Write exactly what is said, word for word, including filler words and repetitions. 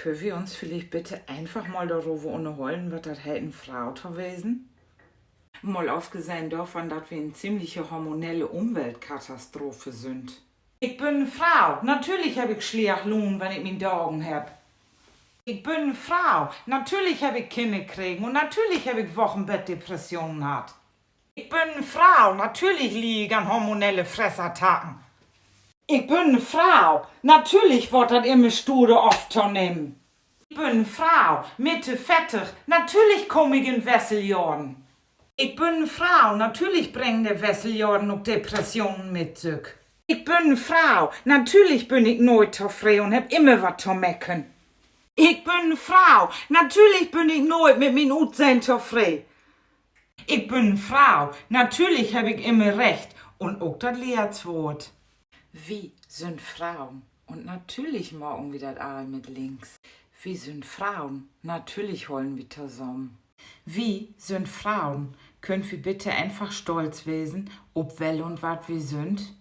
Köönt wi uns villicht bitte eenfach mal doröver ünnerhollen, wat dat heet, en Fro to wesen? Mal afgesehn dorvon, dat wi en ziemliche hormonelle Umweltkatastrophe sünd. Ik bün en Fro. Natürlich heff ik slecht Luun, wenn ik mien Dagen hebb. Ik bün en Fro. Natürlich heff ik Kinner kregen un natürlich heff ik Wochenbettdepressionen hatt. Ik bün en Fro. Natürlich lied ik an hormonelle Fressattacken. Ik bün en Fro. Natürlich word dat immer stuurder oftonehmen. Ik bün en Fro. Midde veertig. Natürlich kaam ik in Wesseljohren. Ik bün en Fro. Natürlich brengen de Wesseljohren ok Depressionen mit sük. Ik bün en Fro. Natürlich bün ik nooit tofree un hebb immer wat to meckern. Ik bün en Fro. Natürlich bün ik nooit mit mien Utsehn tofree. Ik bün en Fro. Natürlich heff ik immer recht un ok dat letzte Woort. Wi sünd Froen un natürlich maken wi dat all mit links. Wi sünd Froen, natürlich hollen wi tosamen. Wi sünd Froen. Köönt wi bitte eenfach stolt wesen op well un wat wi sünd?